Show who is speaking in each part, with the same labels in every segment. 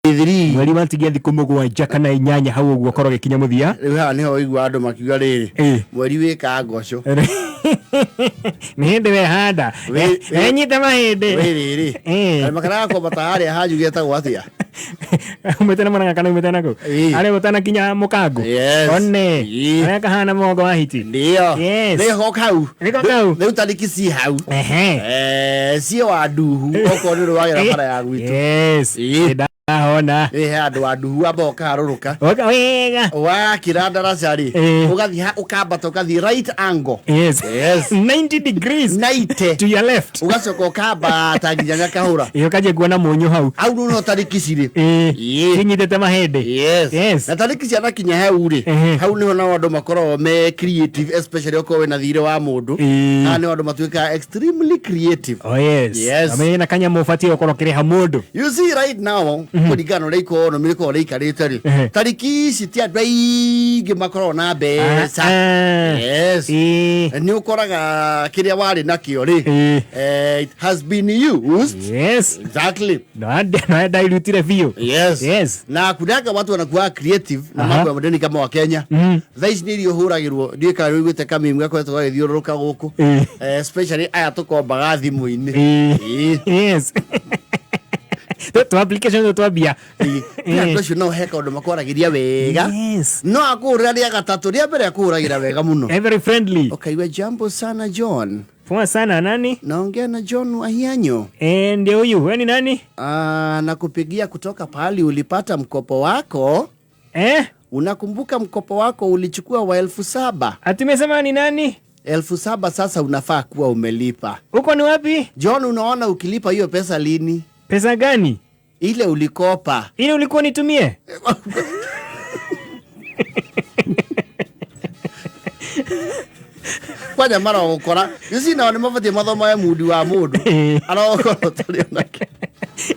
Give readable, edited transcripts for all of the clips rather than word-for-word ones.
Speaker 1: 3.
Speaker 2: Mweri watigia thikũ 7 kana 8 hau ũguo korwo gĩkinya mũthia.
Speaker 1: Rĩu haha nĩho ũigua andũ makiuga rĩrĩ, mweri wĩkaga ngoco.
Speaker 2: Nĩ hĩndĩ wehanda. Enyite mahĩndĩ.
Speaker 1: Wĩ rĩrĩ, karĩma karĩa gakwambata harĩa hanyu getagwo atĩa?
Speaker 2: Umĩte na Murang'a kana umĩte nakũ? Harĩa ũtanakinya mũkango.
Speaker 1: Yes.
Speaker 2: One. Harĩa kahana mũgongo wa hiti.
Speaker 1: Ndio.
Speaker 2: Yes.
Speaker 1: Nĩho kau.
Speaker 2: Nĩko kau.
Speaker 1: Rĩu tarĩki ci hau.
Speaker 2: Ehe.
Speaker 1: Ciĩ wa nduhu okorwo nĩ rwagĩra bara ya gwitũ.
Speaker 2: Yes. Nĩndahona.
Speaker 1: Ĩ he andũ wa nduhu amba ũkaharũrũka.
Speaker 2: Oka wega.
Speaker 1: Wakĩra ndaraca rĩ, ũgathiĩ ũkambata ũgathiĩ right angle.
Speaker 2: Yes.
Speaker 1: Yes.
Speaker 2: 90 degrees.
Speaker 1: Naite.
Speaker 2: To your left.
Speaker 1: Ũgacoka ũkambata nginya Nyakahũra.
Speaker 2: Ĩ ũkanjia kuona mũnyũ hau.
Speaker 1: Hau rĩu no tarĩki cirĩ.
Speaker 2: Cinyitĩte mahĩndĩ.
Speaker 1: Yes.
Speaker 2: Yes.
Speaker 1: Na tarĩki cianakinya hau rĩ, hau nĩho nao andũ makoragwo me creative, especially okorwo wĩna thirĩ wa mũndũ. Haha nĩho andũ matuĩkaga extremely creative.
Speaker 2: Oh yes.
Speaker 1: Yes.
Speaker 2: Amenye na kanyamũ ũbatiĩ gũkorwo ũkĩrĩha mũndũ.
Speaker 1: You see right now, kũringana na ũrĩa ikoragwo rĩkoragwo rĩikarĩte rĩ, tarĩki ici ti andũ aingĩ makoragwo na mbeca. Yes. Nĩ ũkoraga kĩrĩa warĩ nakĩo rĩ, it has been used.
Speaker 2: Yes.
Speaker 1: Exactly.
Speaker 2: No ndairutire biũ.
Speaker 1: Yes.
Speaker 2: Yes.
Speaker 1: Na kunanga watu wanakuwa creative na mambo ya madeni kama wa Kenya. Thaa ici nĩ irio hũragĩrwo, ndiũĩ kana nĩ ũiguĩte kameme gakoretwo gagĩthiũrũrũka gũkũ. Especially aya tũkombaga thimũ-inĩ.
Speaker 2: Yes. Tu application tũ twambia.
Speaker 1: Nĩ andũ acio no he kaũndũ makwaragĩria wega.
Speaker 2: Yes.
Speaker 1: No akũhũrĩra rĩa gatatũ, rĩa mbere akũhũragĩra wega mũno.
Speaker 2: Very friendly.
Speaker 1: Ũkaigua jambo sana John.
Speaker 2: Poa sana nani?
Speaker 1: Naongea na John Wahianyo.
Speaker 2: Ndio huyu. Wewe ni nani?
Speaker 1: Nakupigia kutoka pahali ulipata mkopo wako. Unakumbuka mkopo wako ulichukua wa 7,000?
Speaker 2: Ati umesema ni nani?
Speaker 1: 7,000 sasa unafaa kuwa umelipa.
Speaker 2: Uko ni wapi?
Speaker 1: John, unaona ukilipa hiyo pesa lini?
Speaker 2: Pesa gani?
Speaker 1: Ile ulikopa.
Speaker 2: Ile ulikuwa nitumie?
Speaker 1: Kwanja marogũkora. You see nao nĩ mabatiĩ mathoma ya mudi wa mũndũ. Arogũkorwo tũrĩ onake.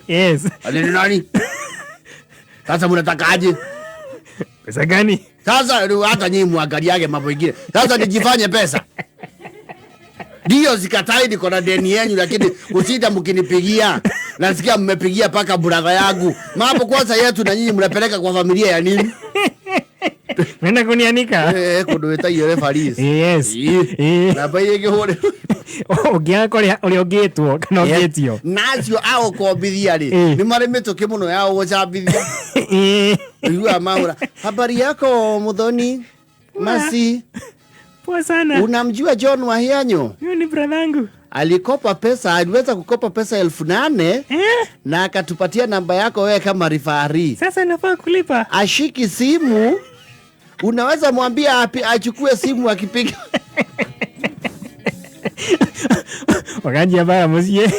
Speaker 2: Yes.
Speaker 1: Ani ni nani? Sasa mnataka aje?
Speaker 2: Pesa gani?
Speaker 1: Sasa rĩu hata nyinyi muangaliage mambo ingine. Sasa nijifanye pesa. Ndio sikatai niko na deni yenu, lakini usita mkinipigia. Nasikia mmepigia paka brother yangu. Mambo kwanza yetu na nyinyi mnapeleka kwa familia ya nini?
Speaker 2: Nenda kunianika.
Speaker 1: Kundu wĩtagio referees.
Speaker 2: Yes.
Speaker 1: Namba iria ingĩhũrĩrwo.
Speaker 2: Ũngĩaga kũrĩha ũrĩa ũngĩtwo kana ũngĩtio.
Speaker 1: Na acio a gũkombithia rĩ, nĩ marĩ mĩtũkĩ mũno ya gũgũcambithia. Ũiguaga mahũra, habari yako Muthoni? Masi.
Speaker 2: Poa sana.
Speaker 1: Unamjua John Wahianyo?
Speaker 2: Huyu ni brother yangu.
Speaker 1: Alikopa pesa, aliweza kukopa pesa 8,000 na akatupatia namba yako wewe kama referee.
Speaker 2: Sasa nafaa kulipa.
Speaker 1: Ashiki simu. Unaweza mwambia achukue simu akipiga.
Speaker 2: Wakanjia bara muciĩ.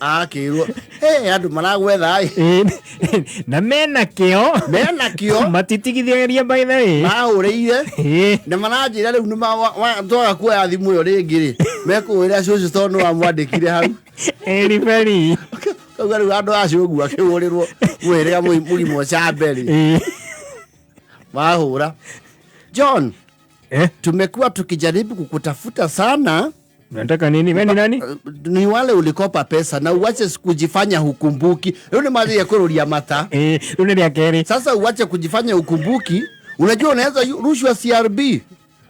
Speaker 1: Kĩrwo. Hey, andũ maragwetha ĩ.
Speaker 2: Na mena kĩo.
Speaker 1: Mena kĩo.
Speaker 2: Matitigithagĩria by the way.
Speaker 1: Mahũrĩire. Na maranjĩra rĩu nĩ twaga kuoya thimũ ĩyo rĩngĩ rĩ. Mekũhũrĩra cũcũ tondũ nĩ wamwandĩkire hau.
Speaker 2: Referee.
Speaker 1: Kauga rĩu andũ acio ũguo akĩhũrĩrwo mũhĩrĩga mũgima ũcambe rĩ. Mahũra. John, tumekuwa tukijaribu kukutafuta sana.
Speaker 2: Unataka nini? Wewe ni nani?
Speaker 1: Ni wale ulikopa pesa na uache kujifanya hukumbuki. Rĩu nĩ mathiĩ kũrũria mata.
Speaker 2: Rĩu nĩ rĩa kerĩ.
Speaker 1: Sasa uache kujifanya hukumbuki. Unajua unaweza rushwa CRB.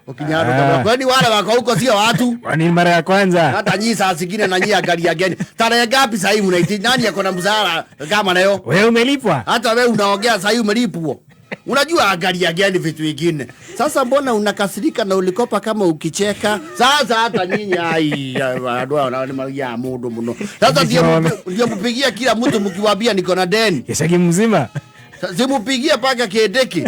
Speaker 1: Ukinya andũ kama kwani wale wako huko sio watu.
Speaker 2: Kwani mara ya kwanza?
Speaker 1: Hata nyinyi saa zingine na nyinyi angalia gani. Tarehe ngapi sasa hivi unaiti nani ako na mshahara kama leo?
Speaker 2: Wewe umelipwa?
Speaker 1: Hata wewe unaongea sasa hivi umelipwa. Unajua angalia gani vitu vingine. Sasa mbona unakasirika na ulikopa kama ukicheka? Sasa hata nyinyi ai andũ hao nao ni magia mundu muno. Sasa ndio mpigia kila mtu mkiwaambia niko na deni.
Speaker 2: Kishagi mzima.
Speaker 1: Simupigie paka Kindiki.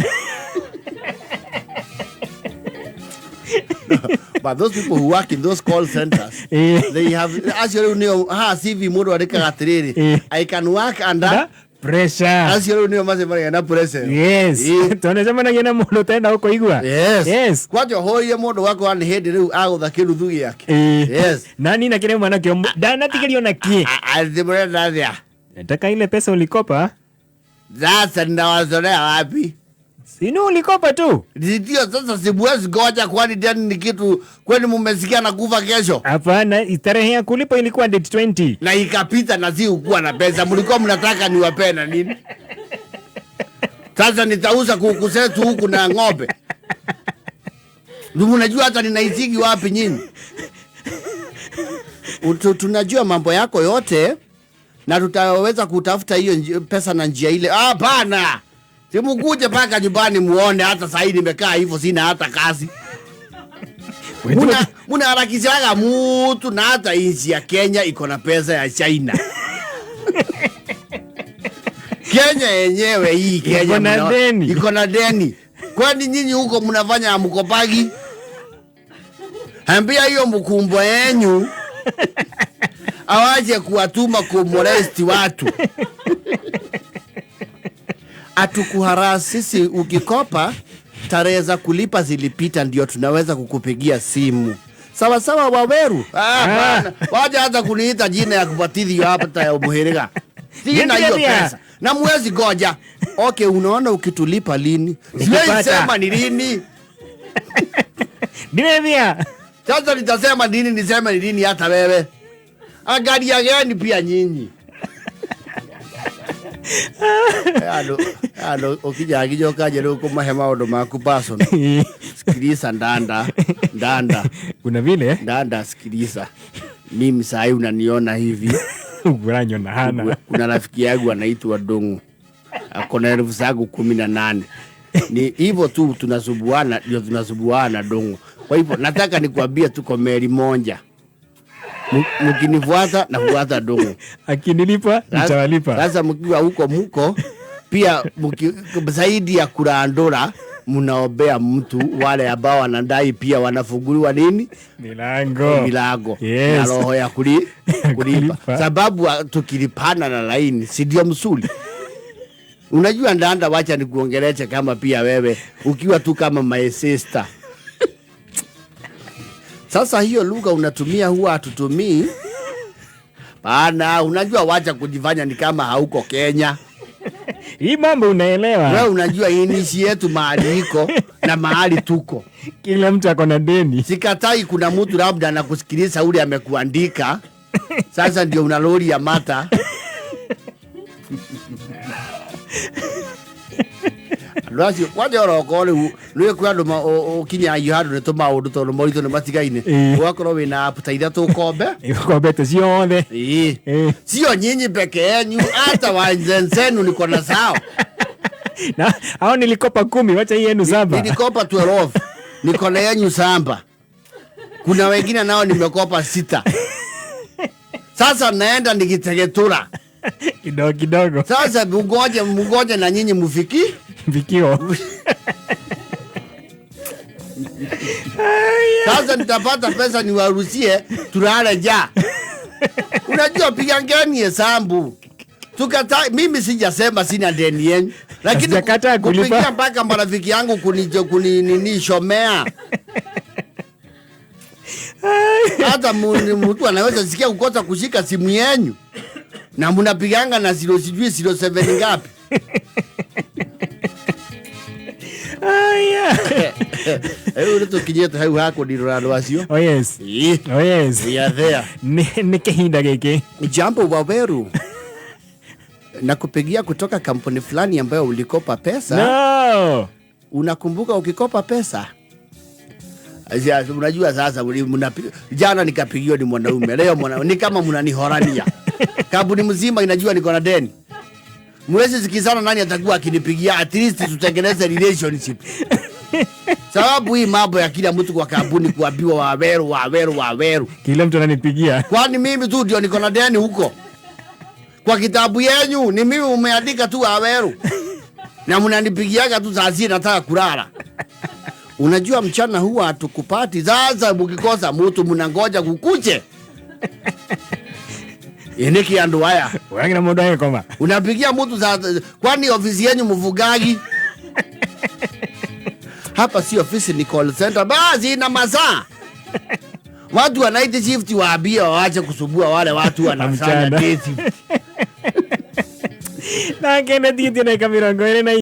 Speaker 1: But those people who work in those call centers, they have acio rĩu nĩo haha CV mũndũ andĩkaga atĩrĩrĩ, I can work under
Speaker 2: Da? Pressure.
Speaker 1: Acio rĩu nĩo macemanagia na pressure.
Speaker 2: Yes. Tondũ na mũndũ ũtenda gũkũigua.
Speaker 1: Yes.
Speaker 2: Yes.
Speaker 1: Kwanja ũhũrĩire mũndũ wakwa nĩ hĩndĩ rĩu agũtha kĩruthu gĩake. Yes.
Speaker 2: Nani na kĩrĩa mwana kĩo ndanatigĩrio na kĩ?
Speaker 1: Atĩ mũrenda atĩa?
Speaker 2: Nataka ile pesa ulikopa.
Speaker 1: Sasa ninawazolea wapi?
Speaker 2: Sinu ulikopa tu.
Speaker 1: Ndio sasa siwezi ngoja, kwani deni ni kitu kwani mumesikia na kufa kesho?
Speaker 2: Hapana, tarehe ya kulipa ilikuwa date 20.
Speaker 1: Na ikapita na si ukuwa na pesa. Mlikuwa mnataka niwape na nini? Sasa nitauza kuku zetu huku na ng'ombe. Mnajua hata ninaizigi wapi nyinyi? Tunajua mambo yako yote na tutaweza kutafuta hiyo pesa na njia ile. Hapana. Simukuje mpaka nyumbani muone hata sasa nimekaa hivyo sina hata kazi. Muna harakishaga mtu na hata nchi ya Kenya iko na pesa ya China. Kenya yenyewe hii Kenya
Speaker 2: iko na deni.
Speaker 1: Iko na deni. Kwani nyinyi huko mnafanya hamkopagi? Ambia hiyo mkumbwa yenyu awaje kuwatuma kumolesti watu. Atukuharasi sisi, ukikopa tarehe za kulipa zilipita ndio tunaweza kukupigia simu. Sawa sawa Waweru. Bana. Waje hata kuniita jina ya kubatizwa hapa ya umuhiriga. Sina hiyo pesa. Na mwezi goja. Okay, unaona ukitulipa lini? Siwezi sema ni lini.
Speaker 2: Nimemia.
Speaker 1: Sasa nitasema nini, niseme ni lini hata wewe? Angalia gani pia nyinyi. Alo, ukija akijoka je ruko mahe maundu maku personal. Sikiliza ndanda, ndanda.
Speaker 2: Kuna vile?
Speaker 1: Ndanda sikiliza. Mimi saa hii unaniona hivi.
Speaker 2: Uranyona hana.
Speaker 1: Kuna rafiki yangu anaitwa Dongo. Ako na elfu zangu 18. Ni hivyo tu tunasubuana, ndio tunasubuana Dongo. Kwa hivyo nataka nikuambie tuko meli moja. Mkinifuata na fuata Dongo.
Speaker 2: Akinilipa nitawalipa.
Speaker 1: Sasa mkiwa huko mko pia zaidi ya kurandura mnaombea mtu, wale ambao wanadai pia wanafunguliwa nini?
Speaker 2: Milango.
Speaker 1: Milango.
Speaker 2: Yes.
Speaker 1: Na roho ya kulipa. Sababu tukilipana na laini si ndio msuli. Unajua ndanda, wacha nikuongeleshe kama pia wewe ukiwa tu kama my sister. Sasa hiyo lugha unatumia huwa hatutumii. Bana, unajua wacha kujifanya ni kama hauko Kenya.
Speaker 2: Hii mambo unaelewa.
Speaker 1: Wewe unajua hii nchi yetu mahali iko na mahali tuko.
Speaker 2: Kila mtu ako na deni.
Speaker 1: Sikatai kuna mtu labda anakusikiliza ule amekuandika. Sasa ndio una lori ya mata. Rwasi kwaje oroko riu nĩ kwĩ andũ ũkinyagia handũ nĩ tũmaũndũ tondũ moritũ nĩ matigaine. Ũgakorwo wĩna app ta ithatũ ũkombe.
Speaker 2: Ũkombete ciothe.
Speaker 1: Sio nyinyi peke yenu, hata wenzenu niko na sawa.
Speaker 2: Na hao nilikopa 10, wacha hii yenu 7.
Speaker 1: Nilikopa 12. Niko na yenu 7. Kuna wengine nao nimekopa 6. Sasa naenda nikitegetura.
Speaker 2: Kidogo kidogo.
Speaker 1: Sasa mungoje na nyinyi mufiki.
Speaker 2: Vikio.
Speaker 1: Sasa nitapata pesa niwarusie tulale ja. Unajua pigangeni hesabu. Tukata mimi sijasema sina deni yenu. Lakini
Speaker 2: sijakataa kulipa.
Speaker 1: Kupigia mpaka marafiki yangu kuninishomea. Hata mtu anaweza sikia kukosa kushika simu yenu. Na mnapiganga na 0 sijui 07 ngapi.
Speaker 2: Aya.
Speaker 1: Ule tukinyete hau hako ndirora rwacio.
Speaker 2: Oh yes. Oh yes.
Speaker 1: We are there.
Speaker 2: Ni kihinda giki.
Speaker 1: Jambo Waweru. Nakupigia kutoka kampuni fulani ambayo ulikopa pesa.
Speaker 2: No.
Speaker 1: Unakumbuka ukikopa pesa? Unajua sasa jana nikapigiwa ni mwanaume, leo mwanaume ni kama mnanihorania. Kampuni mzima inajua niko na deni. Mwezi sikizana nani atakuwa akinipigia, at least tutengeneze relationship. Sababu hii mambo ya kila mtu kwa kampuni kuambiwa Waweru, Waweru, Waweru.
Speaker 2: Kila mtu ananipigia.
Speaker 1: Kwani mimi tu ndio niko na deni huko? Kwa kitabu yenu ni mimi umeandika tu Waweru. Na mnanipigiaga tu saa zile nataka kulala. Unajua mchana huwa hatukupati. Sasa mkikosa mtu mnangoja kukuche. Yeneki andu haya.
Speaker 2: Wengi na muda yako koma.
Speaker 1: Unapigia mtu za kwani ofisi yenu mvugagi? Hapa si ofisi, ni call center. Basi ina masaa. Watu wa night shift waambie waache kusumbua wale watu wanafanya day shift.
Speaker 2: Na kene titi na kamera ngwere na